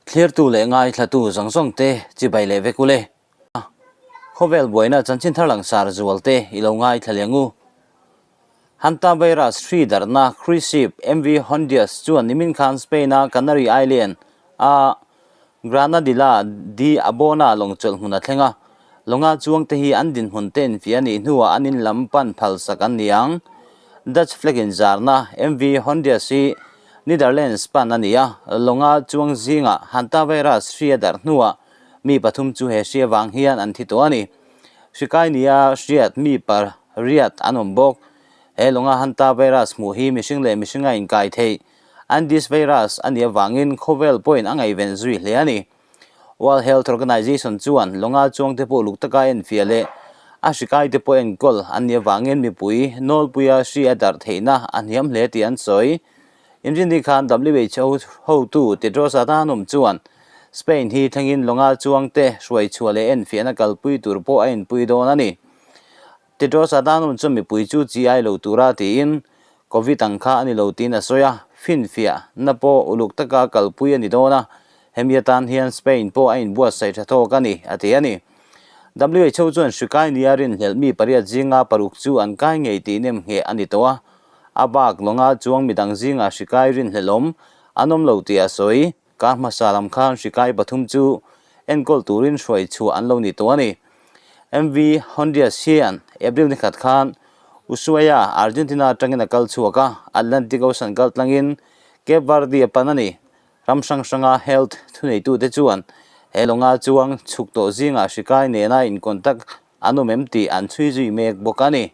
Thlirtu leh ngaithlatu zawng zawng te chibai leh vek ule. Khawvel buaina chanchin thar langsar zual te i lo ngaithla leh ngu. Hantavirus hri darhna cruise ship MV Hondius chuan nimin khan Spain-a Canary Island a Granadilla de Abona lawngchawlh hmun a thleng a. Lawnga chuangte hi an dinhmun te infiah a nih hnuah an in lam pan phalsak an ni ang. Dutch flag inzarna MV Hondius hi Netherlands pan a ni a, lawnga chuang zingah Hantavirus hri a darh hnuah mi pathum chu he hri avang hian an thi tawh a ni. Hri kai nia hriat mi pariat an awm bawk. He lawnga Hantavirus hmuh hi mihring leh mihringa inkai theih Andes virus a nih avangin khawvel pawhin a ngaihven zui hle a ni. World Health Organization chuan lawnga chuangte pawh uluk taka enfiah leh a hri kaite pawh enkawl an nih avangin mipui nawlpuia hri a darh theihna a hniam hle tih an sawi. Inrinni khan WHO hotu Tedros Adhanom chuan Spain hi thlengin lawnga chuangte hruaichhuah leh enfiahna kalpui tur pawh a inpui dawn a ni. Tedros Adhanom chuan mipui chu chi ai lo tura tiin Covid ang kha a ni lo tiin a sawi a, finfiahna pawh uluk taka kalpui a ni dawn a, hemi atan hian Spain pawh a inbuatsaih tha thawk a ni, a ti a ni. WHO chuan hri kai nia rinhlelh mi pariat zinga paruk chu an kai ngei tih nem ngheh a ni tawh a, a bak lawnga chuang midang zingah hri kai rinhlelh awm an awm lo tih a sawi. Kar hmasa lam khan hri kai pathum chu enkawl turin hruai chhuah an lo ni tawh a ni. MV Hondius hian April ni khat khan Ushuaia, Argentina atangin a kal chhuak a, Atlantic Ocean kal tlangin Cape Verde a pan a ni. Ram hrang hranga health thuneitute chuan he lawnga chuang chhuk tawh zingah hri kai nena in contact an awm em tih an chhui zui mek bawk a ni.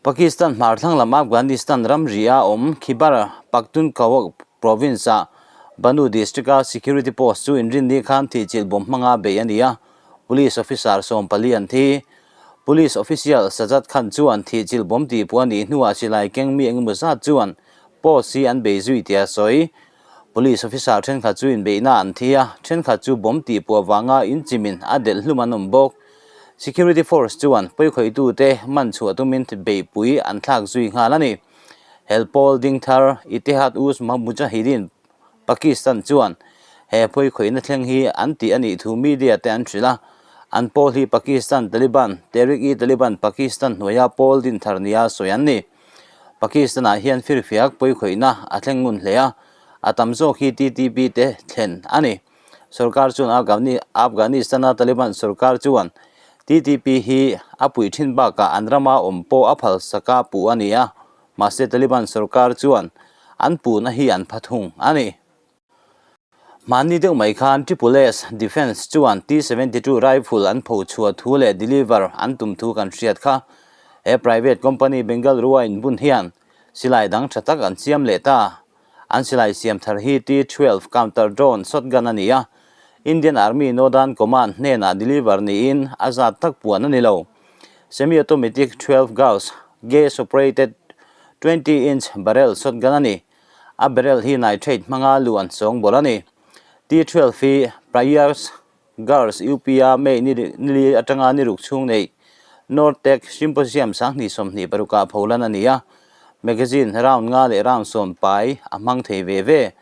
Pakistan hmar thlang lam Afghanistan ramri a awm Khyber Pakhtunkhwa province-ah Bannu district-a security post chu inrinni khan thihchilh bawm hmanga bei a ni a, police officer 14 an thi. Police official Sajad Khan chuan thihchilh bawm tih puah nih hnuah silai keng mi engemaw zat chuan post hi an bei zui tih a sawi. Police officer thenkhat chu inbeihna an thi a, thenkhat chu bomb tih puah vanga inchimin a delh hlum an awm bawk. Security force chuan pawikhawitute man chhuah tumin beihpui an thlak zui nghal a ni. Hel pawl ding thar Ittihad us Mujahideen Pakistan chuan he pawikhawihna thleng hi an tih a nih thu media te an hrilh a, an pawl hi Pakistan Taliban, Tehrik-i-Taliban Pakistan hnuaia pawl din thar nia sawi an ni. Pakistan-ah hian firfiak pawikhawihna a thleng ngun hle a, a tam zawk hi TTP te thlen a ni. Sorkar chuan Afghanistan-a Taliban sorkar chuan TTP hi a puih thin bakah an rama awm pawh a phalsaka puh a ni a, mahse Taliban sorkar chuan an puhna hi an pha thung a ni. Hmanni deuh mai khan Triple S Defence chuan T-72 rifle an pho chhuah thu leh deliver an tum thu kan hriat kha. He private company Bengaluru-a inbun hian silai dang tha tak an siam leh ta. An silai siam thar hi T-12 counter drone shotgun a ni a, Indian Army Northern Command hnenah deliver niin a zat tak puan a ni lo. Semi-automatic 12 gauge gas operated 20 inch barrel shotgun a ni. A barrel hi nitrate hmanga luh an sawng bawlh a ni. T12 hi Prayers Girls UP-a May ni li atanga ni ruk chhung neih North Tech Symposium 2026 ah pholan a ni a, magazine round nga leh round sawm pai a hmang thei ve ve.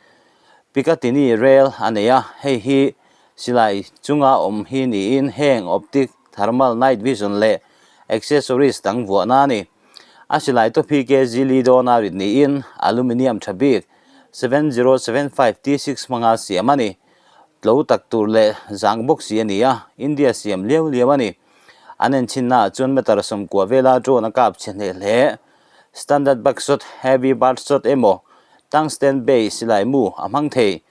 Picatinny rail a nei a, hei hi silai chunga awm hi niin heng optic, thermal, night vision leh accessories dang vuahna a ni. A silai tawp hi kg li dawna rit niin aluminium tha bik 7075 T6 hmanga siam a ni. Tlo tak tur leh zang bawk si a ni a, India siam liau liau a ni. An enchinnaah chuan meter 90 vela drone a kap chhe hneh hle. Standard buckshot, heavy birdshot emaw tungsten base silai mu a hmang thei.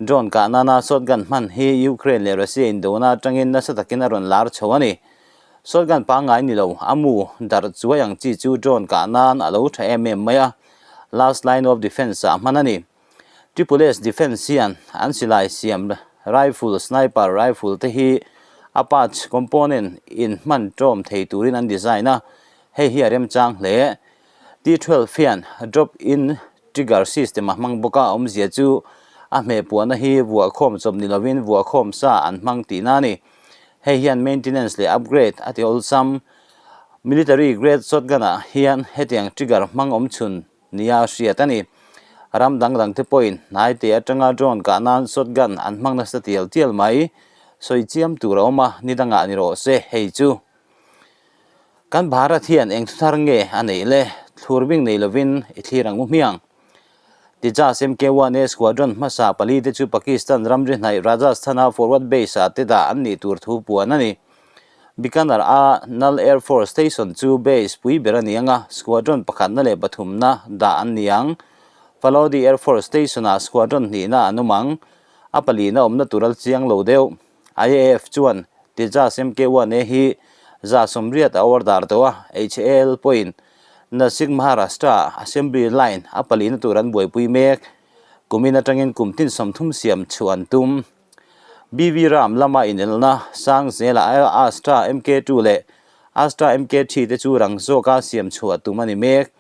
Drone kah nana shotgun hman hi Ukraine leh Russia indona atangin nasa takin a rawn lar chho a ni. Shotgun pangngai ni lo, a mu darh chuai ang chi chu drone kah nan a lo tha em em mai a, last line of defence ah hman a ni. Triple S Defence hian an silai siam rifle, sniper rifle te hi a parts, component, in hman tawm thei turin an design a, hei hi a remchang hle. T12 hian drop in trigger system a hmang bawk a, awmzia chu a hmeh puahna hi vuahkhawm chawp ni lovin vuahkhawm sa an hmang tihna a ni. Hei hian maintenance leh upgrade a ti awlsam. Military grade shotgun ah hian hetiang trigger hmang awm chhun nia a hriat a ni. Ram dang dangte pawhin hnaite atanga drone kah nan shotgun an hmang nasa tial tial mai. Sawi chiam tur a awm a, ni dangah ni rawh se hei chu. Kan Bharat hian eng thuthar nge a neih le? Thlur bing nei lovin i thlir ang u hmiang. Tejas MK-1A squadron hmasa palite chu Pakistan ramri hnaih Rajasthan-a forward base-ah te dah an nih tur thu puan a ni. Bikaner-a Nal Air Force Station chu base pui ber a ni ang a, squadron pakhatna leh pathumna dah an ni ang. Phalodi Air Force Station-ah squadron hnihna an awm ang. A palina awmna tur al chiang lo deuh. IAF chuan Tejas MK-1A hi 180 a order tawh a, HAL pawhin Nasik Maharashtra Assembly Line a palina tur an buaipui mek. Kumin atangin kum tin 30 siam chhuah an tum. BV Ram lama inelna sang zela Astra MK2 leh Astra MK3 te chu rang zawka siam chhuah tum a ni mek.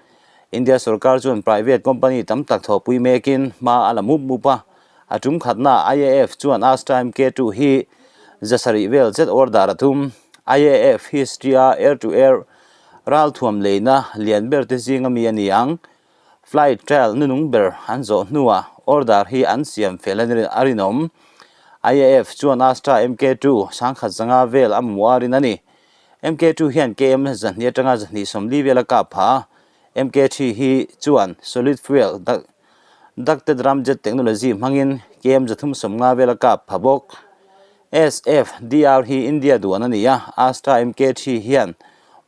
India sorkar chuan private company tam tak thawhpui mekin hma a la mup mup a, a tum khatna IAF chuan Astra MK2 hi 700 vel zet order a tum. IAF history-a air-to-air ralthuam leina lian ber te zinga mi a ni ang. Flight trial nunung ber an zawh hnuah order hi an siam fel a rinawm. IAF chuan Astra MK2 105 vel a mamawh a rin a ni. MK2 hian KM 200 atanga 240 vel a kap phah a, MK3 hi chuan solid fuel ducted ramjet technology hmangin KM 350 vel a kap pha bawk. SFDR hi India duan a ni a, Astra MK3 hian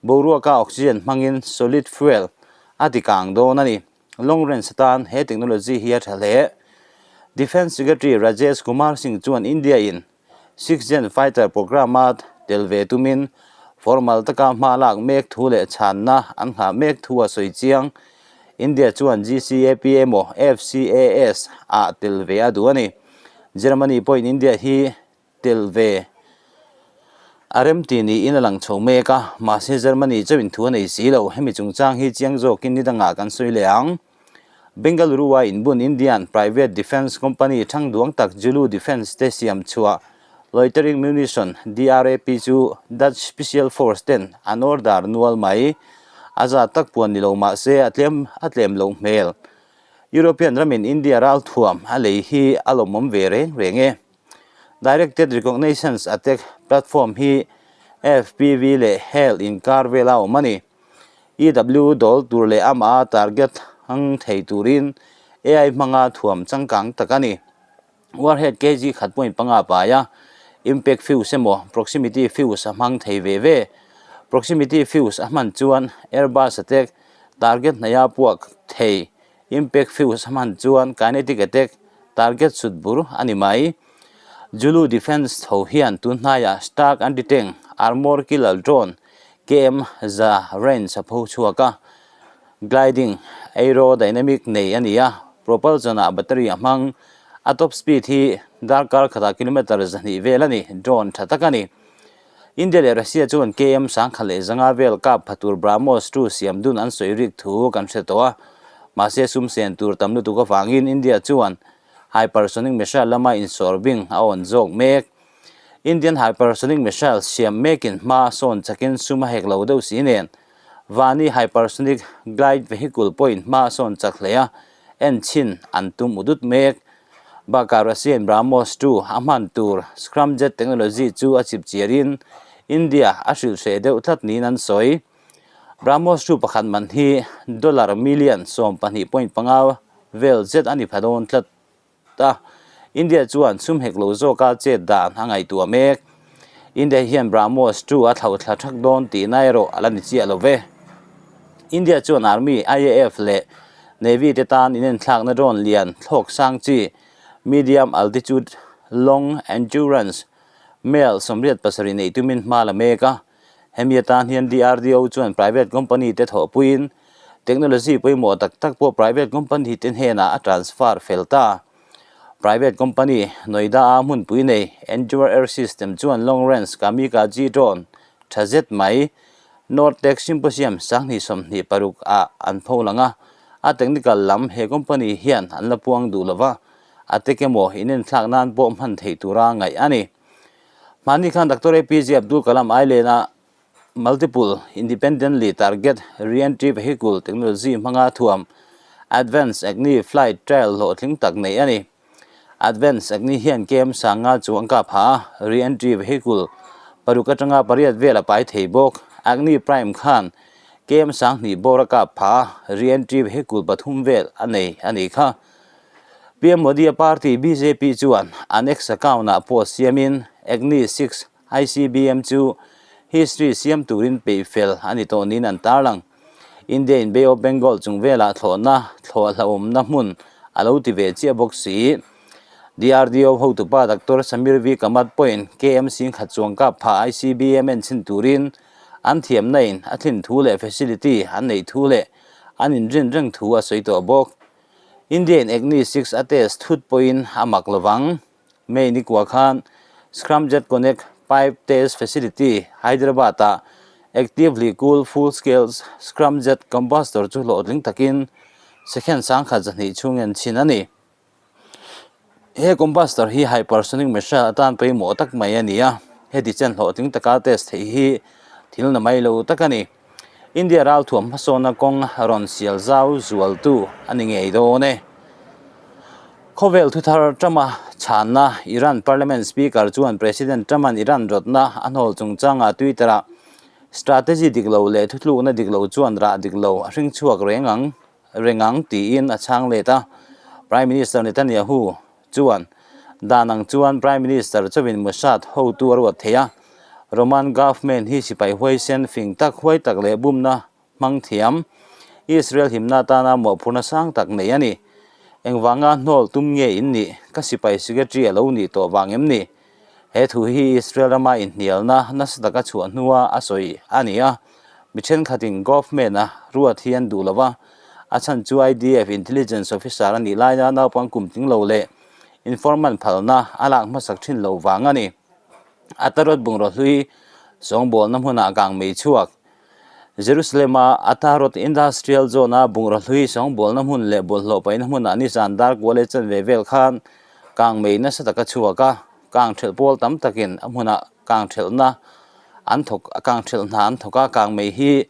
boruaka oxygen hmangin solid fuel a ti kang dawn a ni. Long range atan he technology hi a tha hle. Defence Secretary Rajesh Kumar Singh chuan India in Sixth Gen Fighter Programme a tel ve tumin formal taka hma lak mek thu leh chhanna an nghah mek thu a sawi chiang. India chuan GCAP emaw FCAS ah tel ve a duh a ni. Germany pawhin India hi tel ve a remti niin a lang chho mek a, mahse Germany chauhin thu a nei si lo. Hemi chungchang hi chiang zawkin ni dangah kan sawi leh ang. Bengaluru-a inbun Indian private defence company thangduang tak Zulu Defence te siam chhuah loitering munition DRAP chu Dutch Special Force ten an order nual mai. A zat tak puan ni lo mah se a tlem a tlem loh hmel. European ramin India ralthuam a lei hi a lawmawm ve reng reng e. Directed Recognitions Attack platform hi FPV leh HAL inkar vela awm a ni. EW dawl tur leh amah a target hmang thei turin AI hmanga thuam changkang tak a ni. Warhead kg 1.5 pai a, impact fuse emaw proximity fuse a hmang thei ve ve. Proximity fuse a hman chuan Airbus attack target hnaia puak thei, impact fuse a hman chuan kinetic attack target sut bur a ni mai. Zulu Defence tho hian tun hnaiah Stark anti-tank armour killer drone KM za range a pho chhuak a, gliding aerodynamic nei a ni a, propulsion-ah battery a hmang. A top speed hi darkar khatah kilometre 200 vel a ni, drone tha tak a ni. India leh Russia chuan KM 1100 vel kap pha tur BrahMos 2 siam dun an sawi rik thu kan hre tawh a, mahse sum sen tur tam lutuk avangin India chuan hypersonic missile lama insawr bing a awn zawk mek. Indian hypersonic missile siam mekin hma a sawn chakin sum a hek lo deuh si nen Vani hypersonic glide vehicle pawhin hma a sawn chak hle a, en chhin an tum u dut mek. Bakah Russian BrahMos 2 a hman tur scramjet technology chu a chip chiarin India a hrilh hreh deuh tlat niin an sawi. BrahMos 2 pakhat man hi dollar million 12.5 vel zet a ni pha dawn tlat a, India chuan sum hek lo zawka chet dan a ngaihtuah mek. India hian BrahMos 2 a thlauh thla thak dawn tihna erawh a la ni chiah lo ve. India chuan Army, IAF leh Navy te tan inenthlakna drone lian thlawk sang chi Medium Altitude Long Endurance, MEAL, 87 neih tumin hma la mek a. Hemi atan hian DRDO chuan private company te thawhpuiin technology pawimawh tak tak pawh private company te hnenah a transfer fel ta. Private company Noida-a hmunpui nei Endure Air System chuan long range Kamikaze drone tha zet mai Nortech Symposium 2026 ah an pho lang a, a technical lam he company hian an la puang duh lova, a tek emaw inenthlak nan pawh hman theih tura ngaih a ni. Hmani khan Doctor APJ Abdul Kalam Island-a Multiple Independently Target Re-entry Vehicle technology hmanga thuam Advance Agni flight trial hlawhtling tak neih a ni. Advance Agni hian KM sanga chu an kap ha a, re-entry vehicle paruk atanga pariat vel a pai thei bawk. Agni Prime khan KM 2000 bawr a kap pha a, re-entry vehicle pathum vel a nei a nih kha. PM Modi-a party bjp chuan an X account-ah post siamin Agni 6 ICBM chu history siam turin peih fel a ni tawh niin an tarlang. India in Bay of Bengal chung velah thlawhna thlawh hlauhawmna hmun a lo ti ve chiah bawk si. DRDO hotupa Doctor Samir V Kamat pawhin KM Singh chuang kap pha ICBM en chhin turin an thiamna in a thlin thu leh facility an neih thu leh an inrin reng thu a sawi tawh bawk. India in Agni 6 a test thut pawhin a mak lovang. May ni kua khan Scramjet Connect Pipe Test Facility, Hyderabad-ah Actively Cooled Full Scale Scramjet Combustor chu hlawhtling takin second 1200 chhung en chhin a ni. He combustor hi hypersonic missile atan pawimawh tak mai a ni a, heti chen hlawhtling taka test theih hi thil na mai lo tak a ni. India ralthuam hmasawnna kawng rawn sial zau zualtu a ni ngei dawn e. Khawvel thuthar Trump-a chhanna Iran Parliament Speaker chuan President Trump-a'n Iran rawtna a hnawl chungchangah Twitter-ah Strategy dik lo leh thutlukna dik lo chuan rah dik lo a hring chhuak reng ang reng ang tiin a chhang let a. Prime Minister Netanyahu chuan dan ang chuan Prime Minister chauhin Mossad hotu a ruat thei a, Roman government hi sipai huaisen fing tak huai tak leh bumna hmang thiam Israel himna atana mawhphurhna sang tak nei a ni. Engvanga hnawl tum nge in nih? Ka sipai secretary a lo nih tawh vang em ni? He thu hi Israel rama inhnialna nasa taka chhuah hnua a sawi a ni a, mi thenkhatin government-a ruat hi an duh lo va, a chhan chu IDF intelligence officer a nih laia naupang kum tling lo leh informant phalna a lak hmasak thin lo vang a ni. Atarot bungraw hlui sawngbawlna hmunah kang mei chhuak. Jerusalem-a Atarot Industrial Zone-a bungraw hlui sawngbawlna hmun leh bawlhhlawh paihna hmunah nizan dar kual leh chanve vel khan kang mei nasa taka chhuak a, kang thelh pawl tam takin a hmunah kang thelhna an thawk kang thelh hna an thawk a, kang mei hi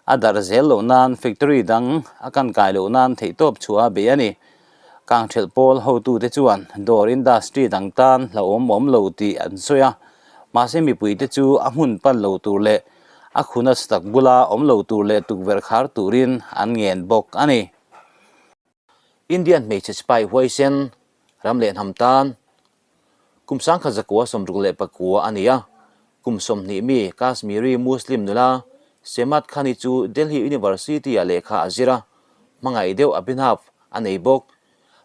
a darh zel loh nan factory dang a kan kai loh nan theihtawp chhuah a bei a ni. Kang thelh pawl hotute chuan dawr industry dang tan hlauhawm awm lo tih an sawi a, mahse mipuite chu a hmun pan lo tur leh a khuna tak bula awm lo tur leh tukverh khar turin an ngen bawk a ni. Indian hmeichhe sipai huaisen ram leh hnam tan kum 1964 a ni a, kum 20 mi Kashmiri Muslim nula Semat Khani chu Delhi University-ah lehkha a zir a, hmangaih deuh Abhinav a nei bawk.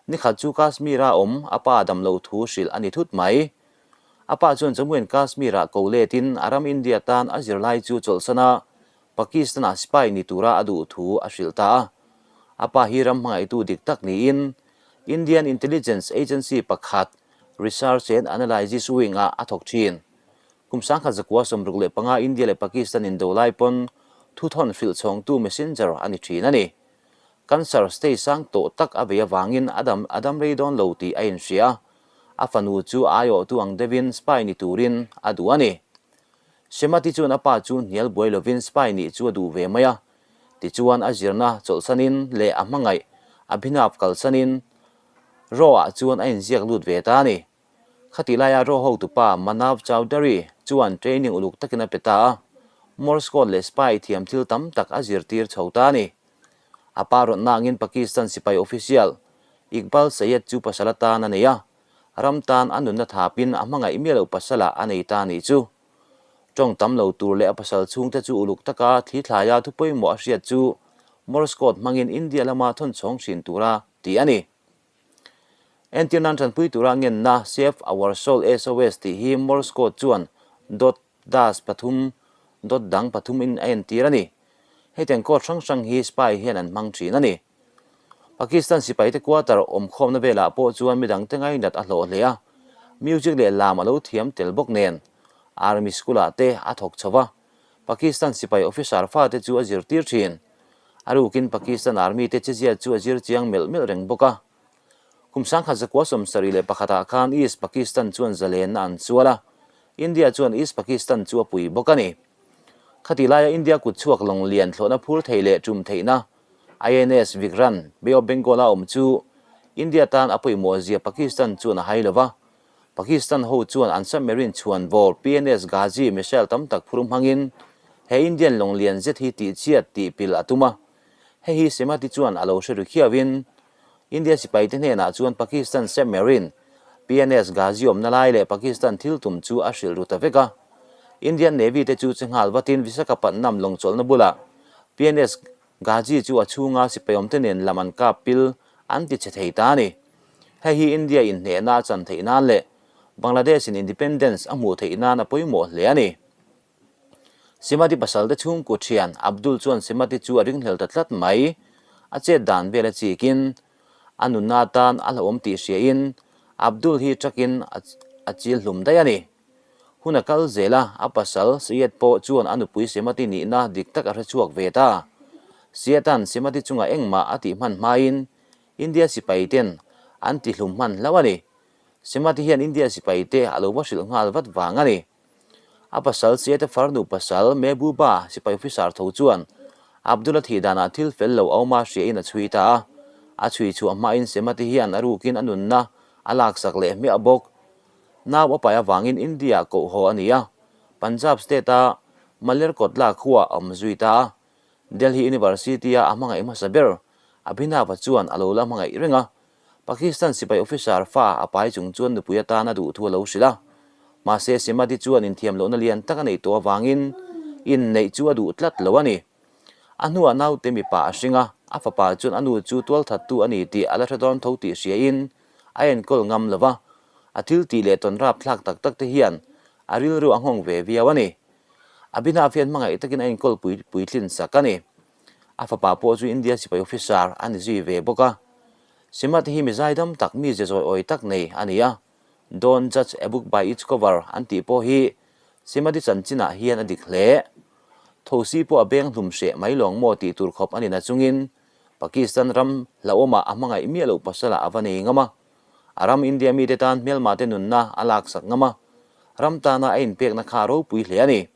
Nikhat chu Kashmir-a awm a pa damlo thu hrilh a ni thut mai. A pa chuan Jammu and Kashmir-ah ko letin a ram India tan a zirlai chu chawlhsan a, Pakistan-ah spy ni tura a duh thu a hrilh ta a. A pa hi ram hmangaihtu dik tak niin Indian Intelligence Agency pakhat Research and Analysis Wing-ah a thawk thin. Kum 1965 India leh Pakistan indo lai pawn thuthawn hrilh chhawngtu messenger a ni thin a ni. Cancer stage sang tawh tak a vei avangin a dam a dam rei dawn lo tih a inhria a, a fanu chu a aiawhtu ang deuhin spy ni turin a duh a ni. Semati chuan a pa chu hnial buai lovin spy nih chu a duh ve mai a, tichuan a zirna chawlhsanin leh a hmangaih Abhinav kalsanin Raw-ah chuan a inziak lut ve ta a ni. Khati laia Raw hotupa Manav Chaudhary chuan training uluk takin a pe ta a, Morse code leh spy thiam thil tam tak a zirtir chho ta a ni. A pa rawnna angin Pakistan sipai official Iqbal Sayed chu pasal atan a nei a, ram tan a nunna thapin a hmangaih miah loh pasalah a nei ta a nih chu. Tawng tam lo tur leh a pasal chhungte chu uluk taka thli thlaia thu pawimawh a hriat chu Morse code hmangin India lama thawn chhawng thin tura tih a ni. Entir nan tanpui tura ngenna Save Our Soul SOS tih hi Morse code chuan dot dash pathum dot dang pathum in a entir a ni. Hetiang code hrang hrang hi spy hian an hmang thin a ni. Pakistan sipaite quarter awmkhawmna velah pawh chuan midangte ngainat a hlawh hle a, music leh lam a lo thiam tel bawk nen Army school-ah te a thawk chho va, Pakistan sipai officer fate chu a zirtir thin. A rukin Pakistan Army te chezia chu a zir chiang melh melh reng bawk a. Kum 1971-ah khan East Pakistan chuan zalenna an chual a, India chuan East Pakistan chu a pui bawk a ni. Khati laia India kutchhuak lawng lian thlawhna phur thei leh tum theihna. INS Vikrant, Bay of Bengal-a awm chu India tan a pawimawh zia Pakistan chuan a hai lo va. Pakistan ho chuan an submarine chhuan bawr PNS Ghazi missile tam tak phur hmangin he Indian lawng lian zet hi tihchhiat tih pil a tum a. Hei hi Semati chuan a lo hre ru khiauin India sipaite hnenah chuan Pakistan submarine PNS Ghazi awmna lai leh Pakistan thil tum chu a hrilh ru ta vek a. Indian Navy te chu che nghal vatin Visakhapatnam lawng chawlhna bulah PNS Ghazi chu a chhunga sipai awmte nen lam an kap pil an ti chhe thei ta a ni. Hei hi India inhnehna a chan theih nan leh Bangladesh in independence a hmuh theih nan a pawimawh hle a ni. Simati pasalte chhungkaw thian Abdul chuan Simati chu a ringhlel ta tlat mai. A chet dan vel a chikin a nunna atan a hlauhawm tih hriain Abdul hi truck-in a chil hlum daih a ni. Hun a kal zel a, a pasal Syed pawh chuan a nupui Simati nihna dik tak a hre chhuak ve ta. Syed-a'n Simati chungah engmah a tih hman hmain India sipai ten an ti hlum hman hlauh a ni. Simati hian India sipai te a lo va hrilh nghal vat vang a ni. A pasal Syed-a farnu pasal Mehbooba sipai officer tho chuan Abdul-a thih danah thil fel lo a awm a hriain a chhui ta a. A chhui chhuah hmain Simati hian a rukin a nunna a laksak leh hmiah bawk. Nau a pai avangin India koh haw a ni a, Punjab state-a Malerkotla khua a awm zui ta a. Delhi University-a a hmangaih hmasa ber Abhinava chuan a lo la hmangaih reng a, Pakistan sipai officer fa a pai chung chuan nupui atan a duh thu a lo hrilh a. Mahse Simati chuan inthiam lohna lian tak a neih tawh avangin inneih chu a duh tlat lo a ni. A hnuah naute mipa a hring a, a fapa chuan a nu chu tualthattu a ni tih a la hre dawn tho tih hriain a enkawl ngam lo va, a thil tih leh tawn rapthlak tak tak te hian a rilru a nghawng ve viau a ni. Abhinav hian hmangaih takin a enkawl pui puitlin sak a ni. A fapa pawh chu India sipai officer a ni zui ve bawk a. Simati hi mi zaidam tak, mi ze zawi awi tak nei a ni a. Don't judge a book by its cover an tih pawh hi Simati chanchinah hian a dik hle. Thosi pawh a beng hlum hreh mai lawng maw tih tur khawp a ni nachungin Pakistan ram hlauhawmah a hmangaih miah loh pasalah a va nei ngam a. A ram India mite tan hmelmate nunna a laksak ngam a, ram tana a inpekna kha a ropui hle a ni.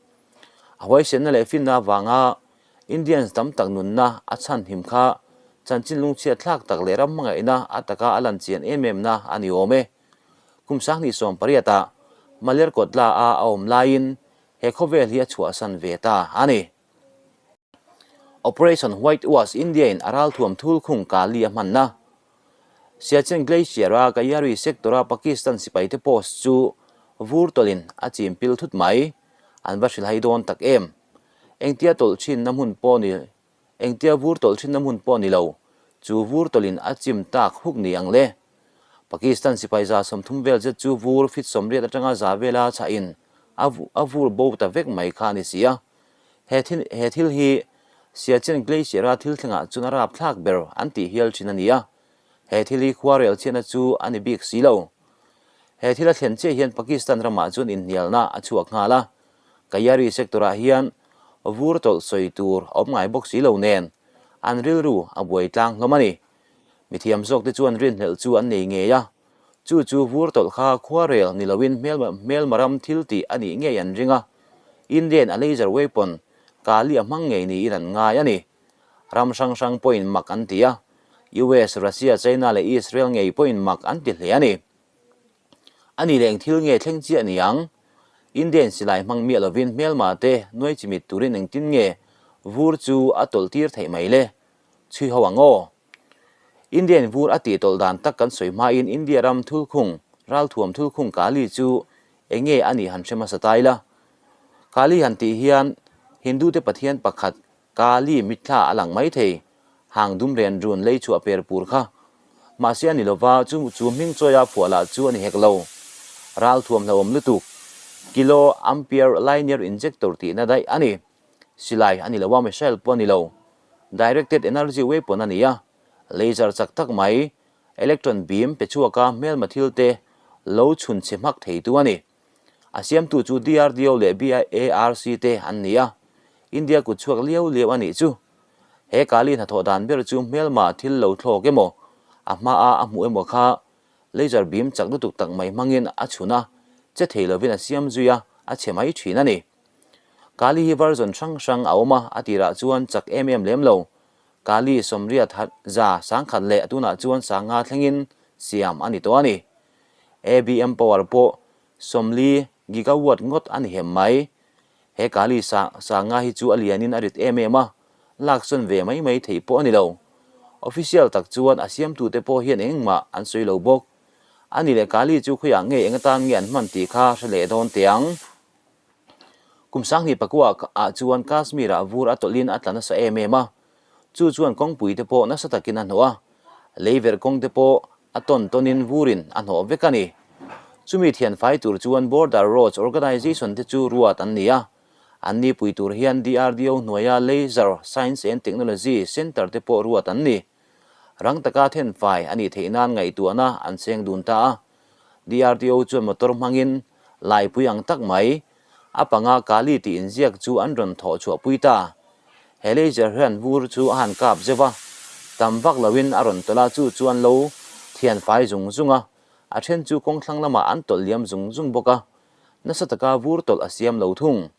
A huaisenna leh finna avanga Indians tam tak nunna a chhanhim kha chanchin lungchhiat thlak tak leh ram hmangaihna a taka a lan chian em em na a ni awm e. Kum 2018 ah Malerkotla a a awm laiin he khawvel hi a chhuahsan ve ta a ni. Operation White Wash India-in a ralthuam thul khung Kali a hmanna. Siachen Glacier-a Gayari sector-a Pakistan sipaite post chu vur tawlhin a chim pil thut mai. An va hrilhai dawn tak em? Engtia tawlh thinna hmun pawh ni Engtia vur tawlh thinna hmun pawh ni lo, chu vur tawlhin a chim tak huk ni ang le. Pakistan sipai 30 vel zet chu vur fit 80 atanga za vela chhahin a vur bo ta vek mai kha a ni si a. He thil he thil hi Siachen Glacier-a thil thlengah chuan a rapthlak ber an tih hial thin a ni a, he thil hi khuarel chhiatna chu a ni bik si lo. He thil a thlen chiah hian Pakistan ramah chuan inhnialna a chhuak nghal a, Kayari sector-ah hian vur tawlh sawi tur a awm ngai bawk si lo nen an rilru a buai tlang hlawm a ni. Mithiam zawkte chuan rinhlelh chu an nei ngei a, Chu chu vur tawlh kha khuarel ni loin hmelma ram thil tih a nih ngei an ring a, Indian a laser weapon Kali a hmang ngei niin an ngai a ni. Ram hrang hrang pawhin mak an ti a, US, Russia, China leh Israel ngei pawhin mak an ti hle a ni. A ni leh eng thil nge thleng chiah ni ang? Indian silai hmang miah lovin hmelma te nuai chimit turin engtin nge vur chu a tawlh tir theih mai le? Chhui ho ang aw! Indian vur a tih tawlh dan tak kan sawi hmain India ram thulkhung, ralthuam thulkhung Kali chu eng nge a nih han hre hmasa ta ila. Kali han tih hian Hindu te pathian pakhat Kali mitthla a lang mai thei, hang dum ren run lei chhuah per pur kha. Mahse a ni lova, chu chu hming chawia phuah lah chu a ni hek lo. Ralthuam hlauhawm lutuk, kilo ampere linear injector tihna daih a ni. Silai a ni lo a, missile pawh a ni lo. Directed energy weapon a ni a, laser chak tak mai, electron beam pe chhuaka hmelma thil te lo chhun chhe hmak theitu a ni. A siamtu chu DRDO leh BARC te an ni a, India kut chhuak liau liau a nih chu. He Kali hnathawh dan ber chu hmelma thil lo thlawk emaw, a hmaa a hmuh emaw kha laser beam chak lutuk tak mai hmangin a chhun a, che thei lovin a siam zui a, a chhe mai thin a ni. Kali hi version hrang hrang a awm a, a tirah chuan chak em em lem lo. Kali 80 100 leh tunah chuan 500 thlengin siam a ni tawh a ni. ABM power pawh 40 gigawatt ngawt a ni hem mai. He Kali 500 hi chu a lianin a rit em em a, laksawn ve mai mai theih pawh a ni lo. Official tak chuan a siamtute pawh hian engmah an sawi lo bawk. A ni leh Kali chu khawiah nge eng atan nge an hman tih kha hre leh dawn teh ang. Kum 2009 ah chuan Kashmir ah vur a tawlhin a tla nasa em em a, chu chuan kawngpui te pawh nasa takin a hnawh a, leiverh kawng te pawh a tawn tawnin vurin a hnawh vek a ni. Chumi thianfai tur chuan Border Roads Organisation te chu ruat an ni a, an ni pui tur hian DRDO hnuaia Laser Science and Technology Centre te pawh ruat an ni. Rang taka thenfai a nih theih nan ngaihtuahna an cheng dun ta a, DRDO chuan motor hmangin laipui ang tak mai, a panga Kali tih inziak chu an rawn thawh chhuahpui ta. He laser hian vur chu a han kap zeuh a, tam vak loin a rawn tawlh a, chu chuan lo thian fai zung zung a, a then chu kawng thlang lamah an tawlh liam zung zung bawk a, nasa taka vur tawlh a siam lo thung.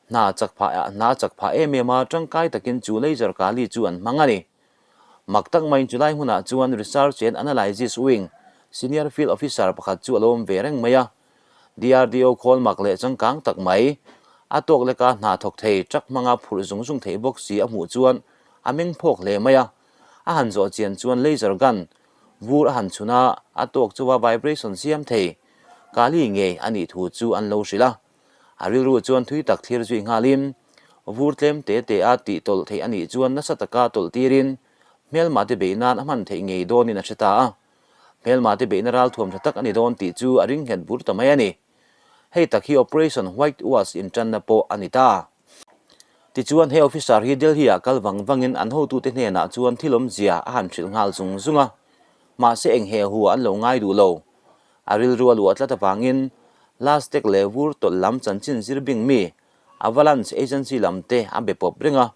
Hna chak phah hna chak phah em em a, tangkai takin chu laser Kali chu an hmang a ni. Mak tak maiin chulai hmunah chuan Research and Analysis Wing Senior Field Officer pakhat chu a lo awm ve reng mai a. DRDO khawl mak leh changkang tak mai, a tawk leka hna thawk thei, truck hmanga phurh zung zung theih bawk si a hmuh chuan a meng phawk hle mai a. A han zawh chian chuan laser gun vur a han chhun a, a tawk chauha vibration siam thei Kali ngei a nih thu chu an lo hrilh a. A rilru chuan thui tak thlir zui nghalin, vur tlem te te a tih tawlh theih a nih chuan nasa taka tawlh tirin hmelma te beih nan a hman theih ngei dawnin a hre ta a. Hmelma te beihna ralthuam tha tak a ni dawn tih chu a ring nghet bur ta mai a ni. Hei tak hi Operation White Wash intanna pawh a ni ta. Tichuan he officer hi Delhi-ah kal vang vangin an hotute hnenah chuan thil awmzia a han hrilh nghal zung zung a. Mahse eng he hu an lo ngai duh lo. A rilru a luah tlat avangin Lastek leh vur tawlh lam chanchin zir bing mi Avalanche Agency lam te a be pawp reng a.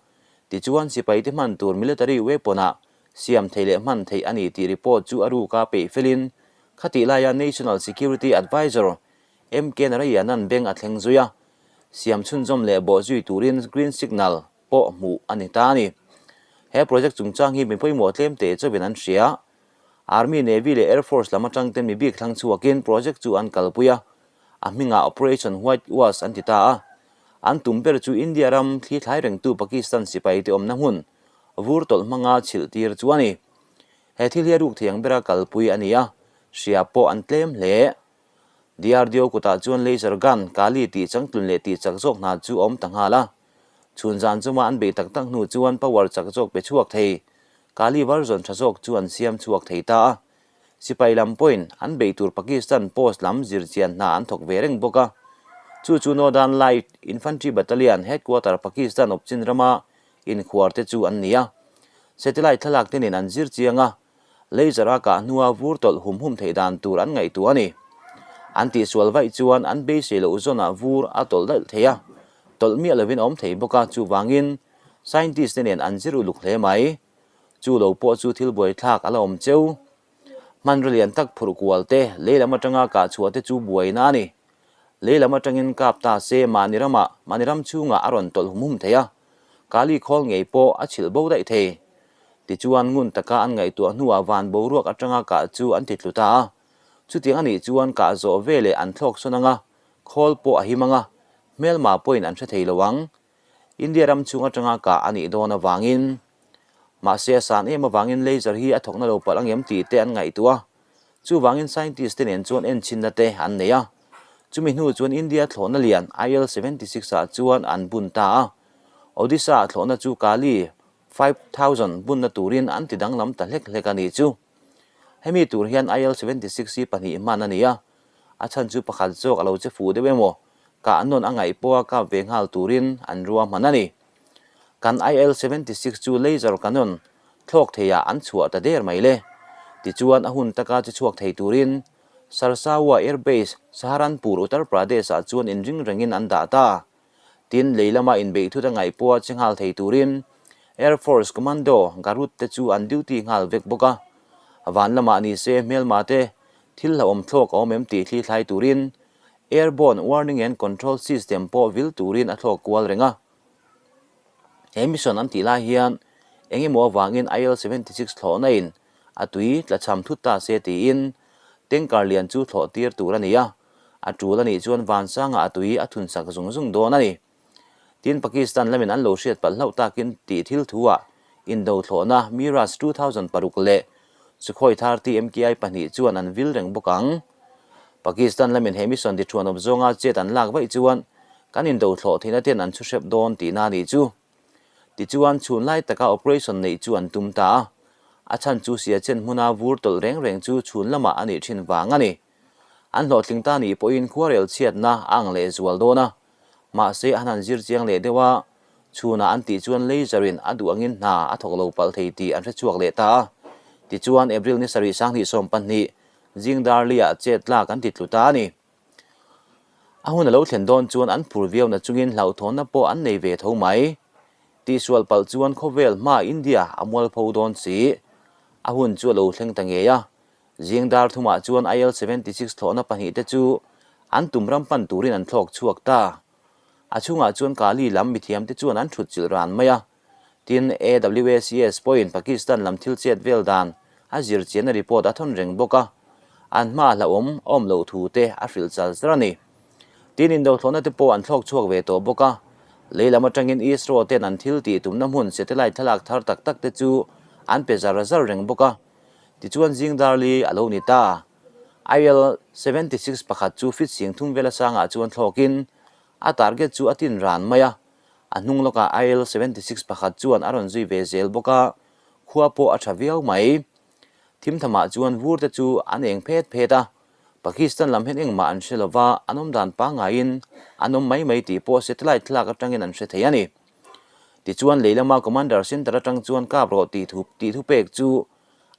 Tichuan sipai te hman tur military weapon-ah siam theih leh hman theih a ni tih report chu a ruka peih felin khatih laia National Security Advisor MK Narayanan beng a thleng zui a, siam chhunzawm leh bawh zui turin green signal pawh hmuh a ni ta a ni. He project chungchang hi mi pawimawh tlem teh chauhin an hria. Army, Navy leh Air Force lam atang ten mi bik thlang chhuakin project chu an kalpui a, a hmingah Operation White Wash an ti ta a. An tum ber chu India ram thli thlai rengtu Pakistan sipai te awmna hmun vur tawlh hmanga chhilh tir chu a ni. He thil hi a ruk thiang bera kalpui a ni a, hria pawh an tlem hle. DRDO kutah chuan laser gun, Kali tih changtlun leh tih chak zawk hna chu a awm ta nghal a. Chhun zan chuma an beih tak tak hnu chuan power chak zawk pe chhuak thei, Kali version tha zawk chu an siam chhuak thei ta a. Sipai lam pawhin an beih tur Pakistan post lam zir chian hna an thawk ve reng bawk a. Chu chu Northern Light Infantry Battalion headquarter Pakistan awpchin rama inkhuar te chu an ni a. Satellite thlalak te nen an zir chiang a. Laser a kah hnua vur tawlh hum hum theih dan tur an ngaihtuah a ni. An tihsual vaih chuan an beisei loh zawnah vur a tawlh daih thei a, tawlh miah lovin a awm thei bawk a, chuvangin scientist te nen an zir uluk hle mai. Chu lo pawh chu thil buaithlak a la awm cheu. Hmanraw lian tak phurh kual te, lei lam atanga kah chhuah te chu buaina a ni. Lei lam atangin kap ta se mahni ramah, mahni ram chhungah a rawn tawlh hum hum thei a, Kali khawl ngei pawh a chhilh bo daih thei. Tichuan ngun taka an ngaihtuah hnuah van boruak atanga kah chu an ti tlu ta a. Chutiang anih chuan kah zawh veleh an thlawk sawn anga, khawl pawh a him anga, hmelma pawhin an hre thei lo ang. India ram chhung atanga kah anih dawn avangin. Mahse a san em avangin laser hi a thawkna lo palh angem tih te an ngaihtuah a. Chuvangin scientist te nen chuan enchhinna te an nei a. Chumi hnu chuan India thlawhna lian IL 76 ah chuan an bun ta a. Odisha ah thlawhna chu Kali 5000 bunna turin an ti danglam ta hlek hlek a nih chu. Hemi tur hian IL 76 hi pahnih hman a ni a. A chhan chu pakhat zawk a lo che fuh deuh emaw, kah nawn a ngaih pawha kap ve nghal turin an ruahman a ni. Kan IL 76 chu laser cannon thlawk theiah an chhuah ta der mai le. Tichuan a hun taka che chhuak thei turin Sarsawa Air Base, Saharanpur, Uttar Pradesh ah chuan inring rengin an dah ta. Tin, lei lama inbeih thut a ngaih pawha che nghal thei turin Air Force Commando Garud te chu an duty nghal vek bawk a. Van lamah ni se hmelma te thil hlauhawm thlawk a awm em tih thli thlai turin Airborne Warning and Control System pawh vil turin a thlawk kual reng a. He mission an tih lai hian Eng emaw avangin IL 76 thlawhna in a tui tlachham thut ta se tiin tanker lian chu thlawh tir tur a ni a, a tul a nih chuan vansangah a tui a thun sak zung zung dawn a ni. Tin, Pakistan lamin an lo hriat palh hlauh takin tih thil thuah indo thlawhna Mirage 2006 leh Sukhoi 30 MKI pahnih chuan an vil reng bawk ang. Pakistan lamin he mission ti thuanawp zawnga chet an lak vaih chuan kan indo thlawh theihna ten an chhu hrep dawn tihna a nih chu. Tichuan, chhun lai taka operation neih chu an tum ta a, a chhan chu Siachen hmuna vur tawlh reng reng chu chhun lamah a nih thin vang a ni. An hlawhtling ta nih pawhin khuarel chhiatna a ang leh zual dawn a, mahse an han zir chiang leh deuh a, chhunah an tih chuan laser in a duh angin hna a thawk lo palh thei tih an hre chhuak leh ta a. Tichuan, April ni sarih 2020 zing darliah chet tlak an ti tlu ta a ni. A hun a lo thlen dawn chuan an phur viau na chungin hlauhthawnna pawh an nei ve tho mai. Tihsual palh chuan khawvel hma India a mualpho dawn si. A hun chu a lo thleng ta ngei a. Zing dar thumah chuan IL 76 thlawhna pahnih te chu an tum ram pan turin an thlawk chhuak ta. A chhungah chuan Kali lam mithiam te chuan an thut chilh ran mai a. Tin, AWACS pawhin Pakistan lam thil chet vel dan a zir chianna report a thawn reng bawk a, an hma hlauhawm a awm loh thu te a hrilh chal zar a ni. Tin, indothlawhna te pawh an thlawk chhuak ve tawh bawk a, lei lam atangin ISRO ten an thil tih tumna hmun satellite thlalak thar tak tak te chu an pe zar zar reng bawk a. Tichuan zing darli a lo ni ta. IL 76 pakhat chu fit sing thum vela sangah chuan thlawkin a target chu a tin ran mai a. A hnung lawkah IL 76 pakhat chuan a rawn zui ve zel bawk a, khua pawh a tha viau mai. Thimthamah chuan vur te chu an eng phet phet a, Pakistan lam hian engmah an hre lova, an awm dan pangaiin an awm mai mai tih pawh satellite thlalak atangin an hre thei a ni. Tichuan lei lama Commander Center atang chuan kap rawh tih thu tih thupek chu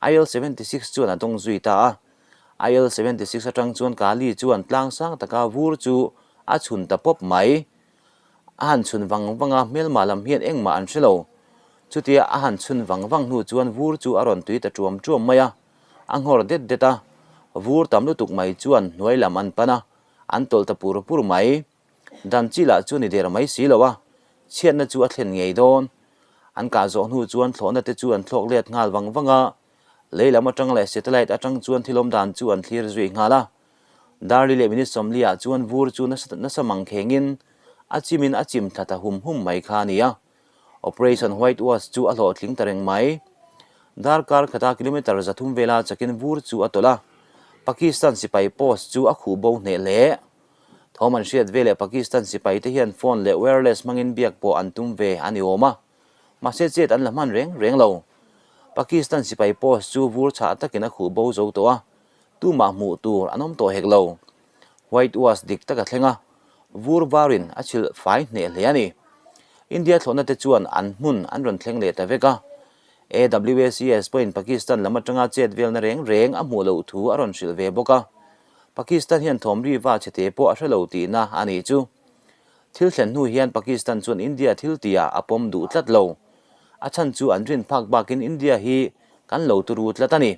IL 76 chuan a dawng zui ta a. IL 76 atang chuan Kali chuan tlang sang taka vur chu a chhun ta pawp mai. A han chhun vang vang a, hmelma lam hian engmah an hre lo. Chutia a han chhun vang vang hnu chuan vur chu a rawn tui ta ṭuam ṭuam mai a, a nghawr det det a. Vur tam lutuk mai chuan hnuai lam an pan a, an tawlh ta pur pur mai. Dan chi lah chu ni der mai si lo a, chhiatna chu a thlen ngei dawn. An kah zawh hnu chuan thlawhna te chu an thlawk let nghal vang vang a, lei lam aṭang leh satellite aṭang chuan thilawm dan chu an thlir zui nghal a. Darli leh minute 40 ah chuan vur chu nasa nasa mang khengin a chimin a chim thla ta hum hum mai kha a ni a. Operation White Wash chu a hlawhtling ta reng mai. Darkar khata kilometre 300 vela chakin vur chu a tawlh a. Pakistan sipai post chu a khuh bo hneh hle. Thawm an hriat veleh Pakistan sipai te hian phone leh wireless hmangin biak pawh an tum ve a ni awm a. Mahse chet an la hman reng reng lo. Pakistan sipai post chu vur chhah takin a khuh bo zo tawh a. Tumah hmuh tur an awm tawh hek lo. White Wash dik tak a thleng a, vur varin a chhilh fai hneh hle a ni. India thlawhna te chuan an hmun an rawn thleng leh ta vek a. AWACS pawhin Pakistan lam atanga chet velna reng reng a hmuh loh thu a rawn hrilh ve bawk a. Pakistan hian thawmri va chhete pawh a hre lo tihna a nih chu. Thil thlen hnu hian Pakistan chuan India thil tihah a pawm duh tlat lo. A chhan chu an rin phak bakin India hi kan lo turu tlat a ni.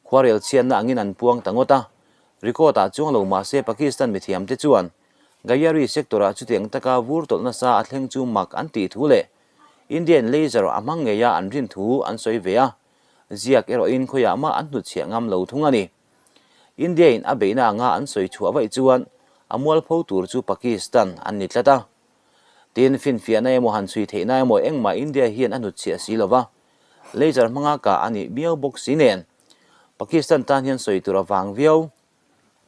Khuarel chhiatna angin an puang ta ngawt a, record ah chuang lo mahse Pakistan mithiamte chuan Gayari sector-ah chutiang taka vur tawlh nasa a thleng chu mak an tih thu leh Indian laser a hmang ngeia an rin thu an sawi ve a, ziak erawhin khawiah mah an hnutchhiah ngam lo thung a ni. India-in a beihna anga an sawi chhuah vaih chuan a mualpho tur chu Pakistan an ni tlat a. Tin, finfiahna emaw han chhui theihna emaw engmah India hian a hnutchhiah si lo va, Laser hmanga kah a nih miau bawk si nen Pakistan tan hian sawi tur a vang viau.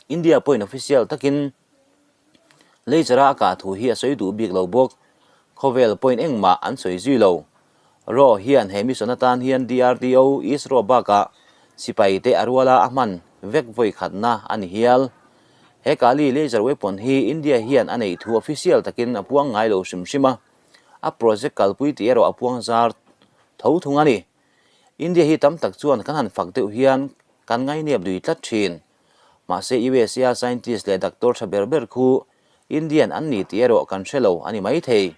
India pawhin official takin laser-a a kah thu hi a sawi duh bik lo bawk. Khawvel pawhin engmah an sawi zui lo. Raw hian he mission atan hian DRDO, ISRO bakah sipai te a ruala a hman vek vawi khatna a ni hial. He Kali laser weapon hi India hian a neih thu official takin a puang ngai lo hrim hrim a. A project kalpui tih erawh a puang zar tho thung a ni. India hi tam tak chuan kan han fak deuh hian kan ngainep lui tlat thin. Mahse USA a scientist leh doctor tha ber ber khu Indian an ni tih erawh kan hre lo a ni mai thei.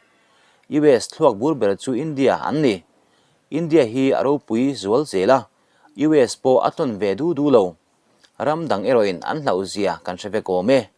US thluak bur ber chu India an ni. India hi a ropui zual zel a, US pawh a tlawn ve du du lo. Ram dang erawhin an hlauh zia kan hre vek awm e.